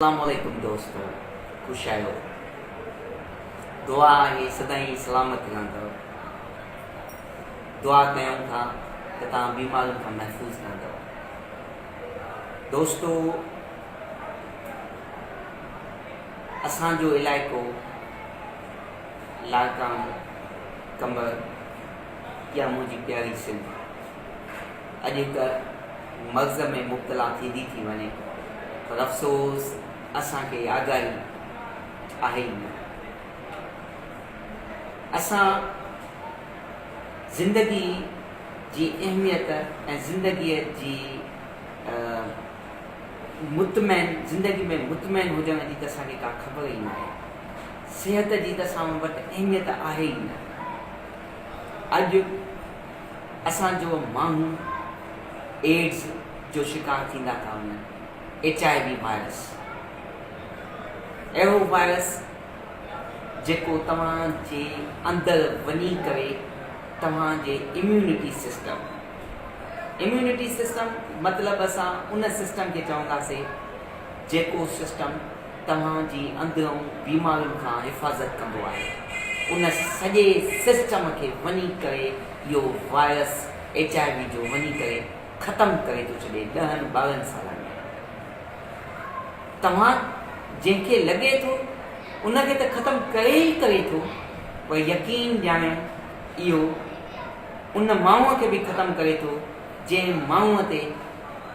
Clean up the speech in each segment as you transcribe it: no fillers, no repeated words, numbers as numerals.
اسلام عليڪم دوستو خوش آهيو دعا آهي سدائين سلامت رهندؤ دعا ڪيون ٿا ته توهان بيمارين کان محفوظ رهندؤ دوستو اسان جو علائقو لاڙڪاڻو قمبر يا منهنجي پياري سنڌ اڄ هڪ مرض ۾ مبتلا ٿيندي ٿي وڃي پر افسوس اسان کي آگاهي آهي ئي نه. اسان زندگي جي اهميت ۽ زندگي جي مطمئن زندگي ۾ مطمئن هجڻ جي ته اسان کي ڪا خبر ئي ناهي. صحت جي ته اسان وٽ اهميت آهي ئي نه. اڄ اسان جو ماڻهو ايڊز جو شڪار ٿيندا ٿا وڃن، ايڇ I V virus اهڙو وائرس جيڪو توهان جي اندر وڃي ڪري توهان جي اميونٽي سسٽم اميونٽي سسٽم مطلب اسان ان سسٽم کي چونداسي جيڪو سسٽم توهان جي اندرئون بيمارين کان حفاظت ڪندو آهي. ان سڄي سسٽم کي وڃي ڪري اهو وائرس ايڇ I V جو وڃي ڪري ختم ڪري ٿو ڇڏي ڏهن ٻارهن سالن ۾. توهان جنهن کي لڳي ٿو ان کي ته ختم ڪري ئي ڪري ٿو پر يقين ڄاڻيو اهو ان ماڻهوء کي به ختم ڪري ٿو جنهن ماڻهوء تي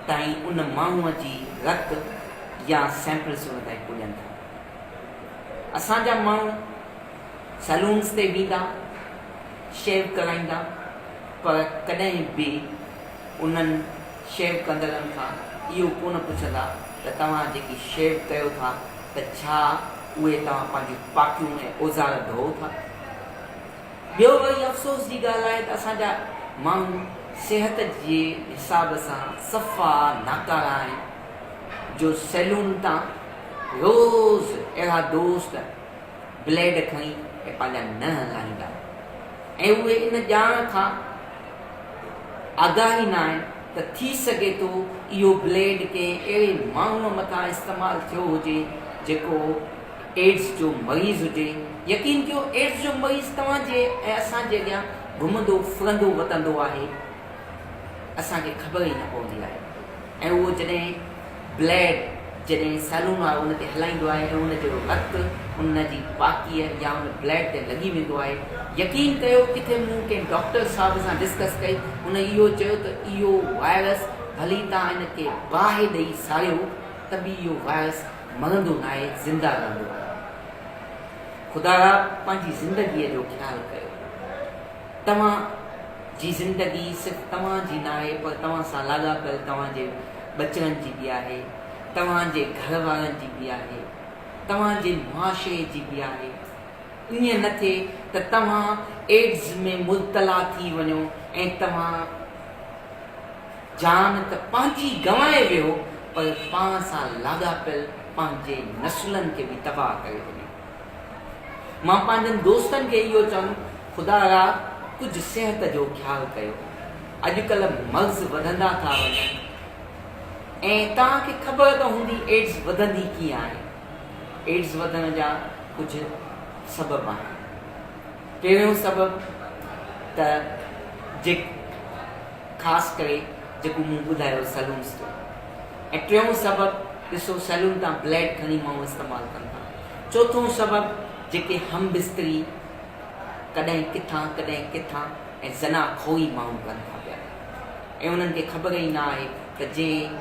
تائين ان ماڻهوء جي رت يا سيمپلز ان تائين پڄن ٿا. اسان جا ماڻهو سيلونز تي ويندا، شيو ڪرائيندا پر ڪڏهن به انهن شيو ڪندڙن کان اهو ڪونه پڇندا ته توهان جيڪي شيو ڪيو ٿا ته ڇا اهي توهان پنهنجون پاڪيون ۽ اوزار ڌوئو ٿا؟ ٻيو وري افسوس جي ڳالهه آهي ته اسان جا ماڻهو صحت جي حساب سان صفا ناڪارا آهن جو سيلون تان روز اهڙا دوست بليڊ کڻي ۽ پنهنجا ننهن لاهيندا ۽ اهي ان ڄاڻ کان آگاهه ئي نه آهن ته ٿي سگهي ٿو اهو بليڊ ڪنهن اهڙي ماڻهوء مٿان استعمال ٿيو هجي جيڪو ايڊز جو مريض هجي، يقين ڪيو ايڊز جو مريض توهان جي ۽ اسان جي اڳيان گهمندو ڦرندو وتندو آهي، اسان کي خبر ئي نه پوندي آهي ۽ اهو جڏهن بليڊ جڏهن سيلون وارو ان تي هلائيندو آهي ۽ ان جو رت ان جي پاڪيء يا ان بليڊ تي لڳي ويندو آهي، يقين ڪيو ڪٿي مون ڪنهن ڊاڪٽر صاحب سان ڊسڪس ڪئي ان اهو چيو ته اهو وائرس ڀلي توهان ان کي باهه ڏئي ساڙيو ته به اهو وائرس مرندو ناهي زنده رهندو آهي. خدارا پنهنجي زندگيء جو خيال ڪيو. توهان جي زندگي صرف توهان جي ناهي پر توهان سان لاڳاپيل توهان جي ٻچڙن جي به آهي، توهان جي گهر وارن جي به آهي، توهان جي معاشري جي به آهي. ائين نه ٿئي ته توهان ايڊز ۾ مبتلا ٿي وڃو ۽ توهان جان ته پنهنجي گنوائي ويو پر پاڻ سان لاڳاپيل پنهنجي نسلن کي به تباهه ڪري وڃو. مان پنهنجن دوستن کي اهو چوندم خدا را ڪجهه صحت جو خيال ڪيو. اڄڪلهه مرض وڌندا ٿا وڃن ۽ توهان کي خبر ته هوندي ايڊز وڌندي ڪيئن آهي. ايڊز وڌڻ جا ڪجهه سبب آهن. پهريون سبب ته جيڪ خاص ڪري جيڪو مون ٻڌايو سيلونز جو ۽ ٽيون سبب ڏسو سيلون تان بليڊ کڻي ماڻهو استعمال ڪن ٿا. چوٿون سبب جيڪي هم بستري ڪڏهن ڪٿان ڪڏهن ڪٿان ۽ زنا خوري ماڻهو ڪن ٿا پيا ۽ انهن کي خبر ئي نه آهي ته جنهن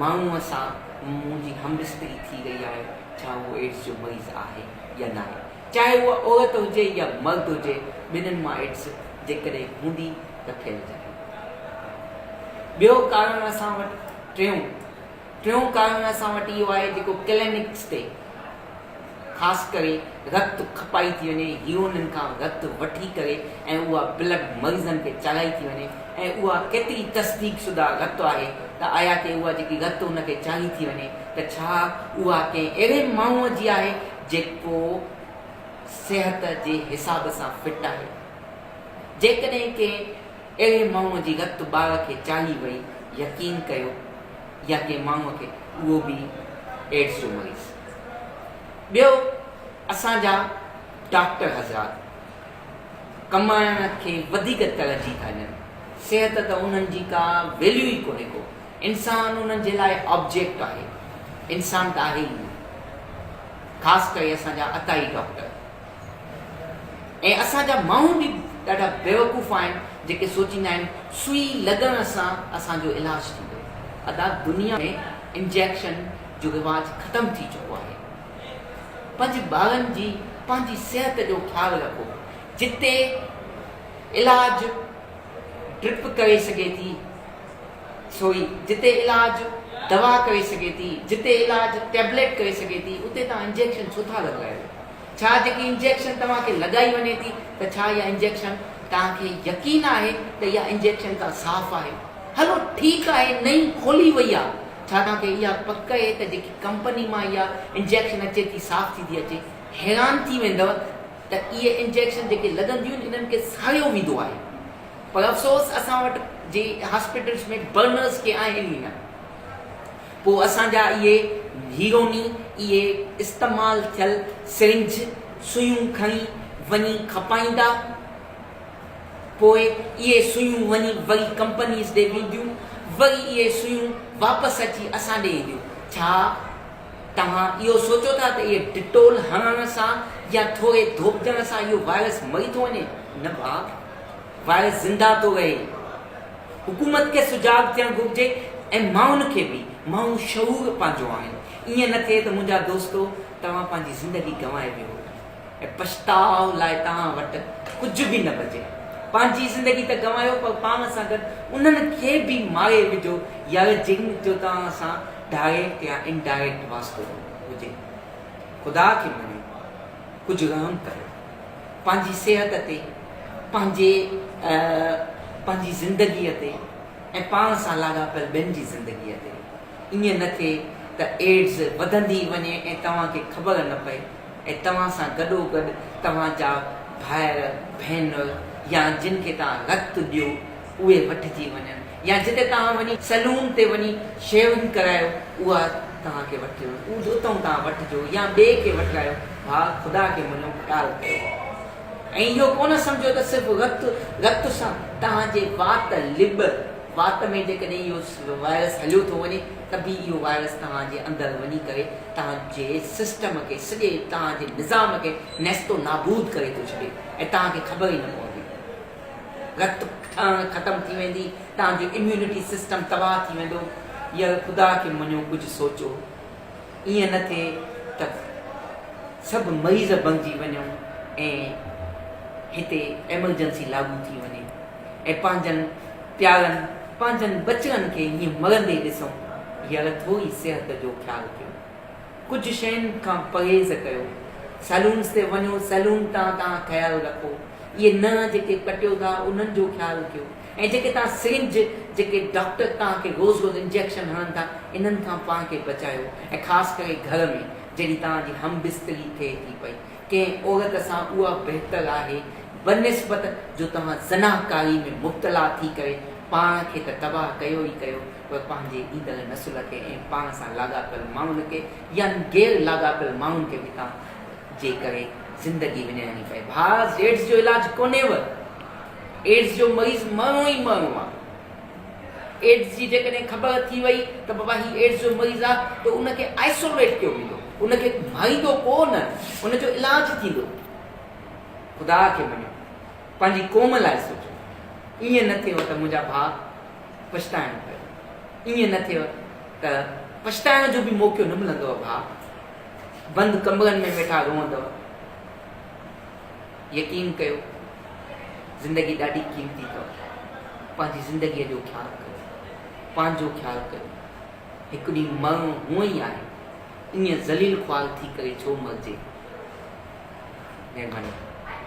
ماڻهوء سان منهنجي هم بستري ٿي رهي آهي ڇا اهو ايڊز جو مريض آهي يا ناهي. چاهي اها عورت هجي يا مرد هجي ٻنهن مان ايڊز جيڪڏهن هوندي ته ڦهلجندي. ٻيو ڪارڻ اسان وٽ ٽيون ٽيون ڪارڻ اسان وٽ اهو آهي جيڪو ڪلينڪس تي خاص ڪري رت کپائي ٿي وڃي هيرونن کان رت وٺي ڪري ۽ اها بلڊ مريضن کي چاڙهائي ٿي وڃي ۽ اها ڪيتري تصديق شده رت آهي ته آيا ڪي اها جيڪي رت ان کي چاڙهي ٿي وڃي ته ڇا اها ڪنهن اهڙي ماڻهوء جي آهي جيڪو صحت جي حساب سان فٽ آهي. جيڪڏهن ڪنهن اهڙي ماڻهوء جي رت ٻار کي چاڙهي وئي، يقين ڪيو يا ڪنهن ماڻهوء کي اهو به ايڊز جو مريض. ٻيو اسان جا ڊاڪٽر حضرات ڪمائڻ کي وڌيڪ ترجيح ٿا ڏين. صحت ته انهن جي ڪا ويليو ئي ڪونهي ڪو. انسان انهن جي لاء آبجيڪٽ آهي. انسان ته آهي ئي نه. خاص ڪري اسان جا عطائي ڊاڪٽر ۽ اسان جا ماڻهو به ڏاڍا بيوقوف آهن جيڪي سوچيندا آهن سوئي لڳڻ سان اسان جو علاج ٿيندو. ادا دنيا ۾ انجيڪشن جو رواج ختم ٿي چڪو آهي. پنهنجي ٻارن جي پنهنجي صحت جو خيال رکو. جتي علاج ڊرپ ڪري سگهي ٿي سوئي، جتي علاج دوا ڪري سگهي ٿي، جتي علاج ٽيبليٽ ڪري سگهي ٿي، اتي توهان انجيڪشن ڇو ٿا لڳرايو؟ ڇا جيڪي انجيڪشن توهان کي لڳائي وڃي ٿي ته ڇا اها انجيڪشن توهان کي يقين آهي ته اها انجيڪشن ڪا صاف آهي؟ هلو ٺيڪ آهي نئين کولي وئي آهي، ڇا توهان کي اها پڪ اهي ته جيڪي ڪمپني مان اها انجيڪشن اچي ٿي صاف ٿي ٿي اچي؟ حيران ٿي ويندؤ ته اهي انجيڪشن جيڪي لڳنديون آهن انهن کي ساڙيو ويندو آهي پر افسوس اسان وٽ جي هاسپيٽلس ۾ برنرز ڪي آهن ئي نه پوء اسان جا اهي هيروني اهي استعمال ٿيل سرنج سوئيون کڻي وڃي کپائيندا پوء اهي سوئيون وڃي وري ڪمپنيز ڏي وينديون وري اهي سوئيون واپس اچي اسان ڏي اينديون ڇا توهان اهو سوچو ٿا ته اهي ڊٽول هڻڻ سان يا ٿوري ڌوپجڻ سان اهو وائرس مري ٿو وڃي؟ نه ڀاء، وائرس زنده ٿو رهي. حڪومت کي سجاڳ ٿيڻ گهرجي ۽ ماڻهن کي به، ماڻهو شعور پنهنجو آڻين. ائين نه ٿئي ته منهنجا دوستو توهان پنهنجي زندگي گنوائي ويهو. ۽ پڇتاء لاء توهان وٽ ڪجهه به نه بچي. پنهنجي زندگي ته گنوايو پر پاڻ سان گڏ انهن کي به ماري وجهو يار جن جو توهان سان ڊائريڪٽ يا انڊائريڪٽ واسطو هجي. خدا کي مڃو، ڪجهه رحم ڪريو. پنهنجي صحت تي، پنهنجي پنهنجي زندگيء تي ۽ پاڻ سان لاڳاپيل ٻين جي زندگيء تي. ائين نه ٿئي ته ايڊز وڌندي وڃي ۽ توهان کي خبر نه پئي. ۽ توهان سان گڏوگڏ توهان جا ڀائر، ڀينر يا جن کي توهان رت ڏيو اهي وٺجي وڃن يا جتي توهان وڃي سيلون تي وڃي شيونگ ڪرايو اها توهان کي وٺي وڃن اهو اتئون توهان وٺجو يا ٻئي کي وٺرايو ڀاء خدا کي مڃو خيال ڪيو ۽ اهو ڪونه سمجهو ته صرف رت رت سان توهان جي وات لب وات ۾ جيڪڏهن اهو وائرس هليو ٿو وڃي ته به اهو وائرس توهان جي اندر وڃي ڪري توهان جي سسٽم کي سڄي توهان جي نظام کي نيست و نابود ڪري ٿو ڇڏي ۽ توهان کي خبر ئي نه پوندي. رت ٺهڻ ختم ٿي ويندي، توهان جو اميونٽي سسٽم تباهه ٿي ويندو. يار خدا کي مڃو ڪجهه سوچو ائين نه ٿئي ته سڀ مريض بڻجي وڃون ۽ هتي ايمرجنسي لاڳو ٿي وڃي ۽ پنهنجن پيارن پنهنجن ٻچڙن کي ائين مرندي ڏسون. يار ٿوري صحت جو خيال ڪيو. ڪجهه شين کان پرهيز ڪيو. سيلونز تي وڃو سيلون تان توهان خيال رکو. اهي ننهن جيڪي ڪٽيو ٿا انهن جو خيال ڪيو ۽ جيڪي توهان سرنج جيڪي ڊاڪٽر توهان کي روز روز انجيڪشن هڻن ٿا انهن کان پاڻ کي بچايو ۽ خاص ڪري گهر ۾ جڏهن توهان جي هم بستري ٿئي ٿي پئي ڪنهن عورت سان اها بهتر آهي بنسبت جو توهان زناڪاري ۾ مبتلا ٿي ڪري پاڻ کي ته تباهه ڪيو ئي ڪيو پر پنهنجي ايندڙ نسل کي ۽ پاڻ سان لاڳاپيل ماڻهن کي يا غير لاڳاپيل ماڻهن کي به توهان جي ڪري زندگي وڃائڻي پئي. ڀاء ايڊز جو علاج ڪونهيو. ايڊز جو مريض مرڻو ئي مرڻو آ. ايڊز جي جيڪڏهن خبر ٿي وئي ته بابا هي ايڊز جو مريض آ ته ان کي آئسوليٽ ڪيو ويندو. ان کي ماريندو ڪو نه، ان جو علاج ٿيندو. خدا کي مڃو. پنهنجي قوم لاء سوچو. ائين نه ٿيو ته منهنجا ڀاء پڇتائڻو پيو. ائين نه ٿيو ته پڇتائڻ جو به موقعو نه ملندو ڀاء. بند ڪمرن ۾ ويٺا روئندؤ. يقين ڪيو زندگي ڏاڍي قيمتي اٿو. پنهنجي زندگيء جو خيال ڪيو. پنهنجو خيال ڪيو. هڪ ڏينهن مرڻو هونئن ئي آهي. ائين ذليل خوار ٿي ڪري ڇو مرجي. مهرباني.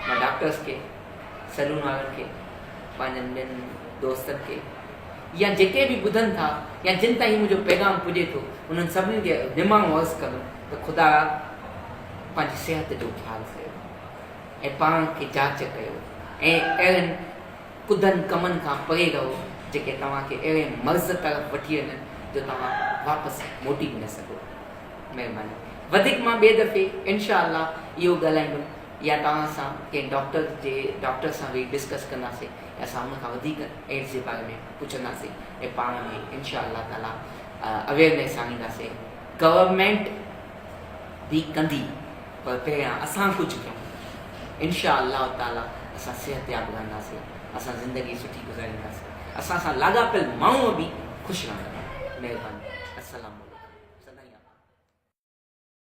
مان ڊاڪٽرس کي، سيلون وارن کي، پنهنجن ٻين دوستن کي يا جيڪي به ٻڌن ٿا يا جن تائين منهنجو پيغام پڄي ٿو انهن سڀني کي نماڻو عرض ڪندم ته خدارا پنهنجي صحت جو خيال ڪيو ۽ پاڻ کي جاچ ڪيو ۽ اهڙن ڪڌن ڪمن کان پري رهو جيڪي توهان کي اهڙي مرض طرف وٺي وڃن جو توهان واپس موٽي به نه سگهو. مهرباني. وڌيڪ مان ٻئي دفعي انشاء الله اهو ڳالهائيندم يا توهان سان ڪنهن ڊاڪٽر جي ڊاڪٽر سان ويهي ڊسڪس ڪنداسين يا اسان ان کان وڌيڪ ايڊز جي باري ۾ پڇنداسين ۽ پاڻ ۾ انشاء الله تعالي اويئرنيس آڻينداسين. گورنمينٽ به ڪندي پر پهريان اسان ڪجهه ڪيون انشاء الله تعالي اسان صحتياب رهنداسين اسان زندگي سٺي گذارينداسين اسان سان لاڳاپيل ماڻهو به خوش رهندا. مهرباني. السلام عليڪم.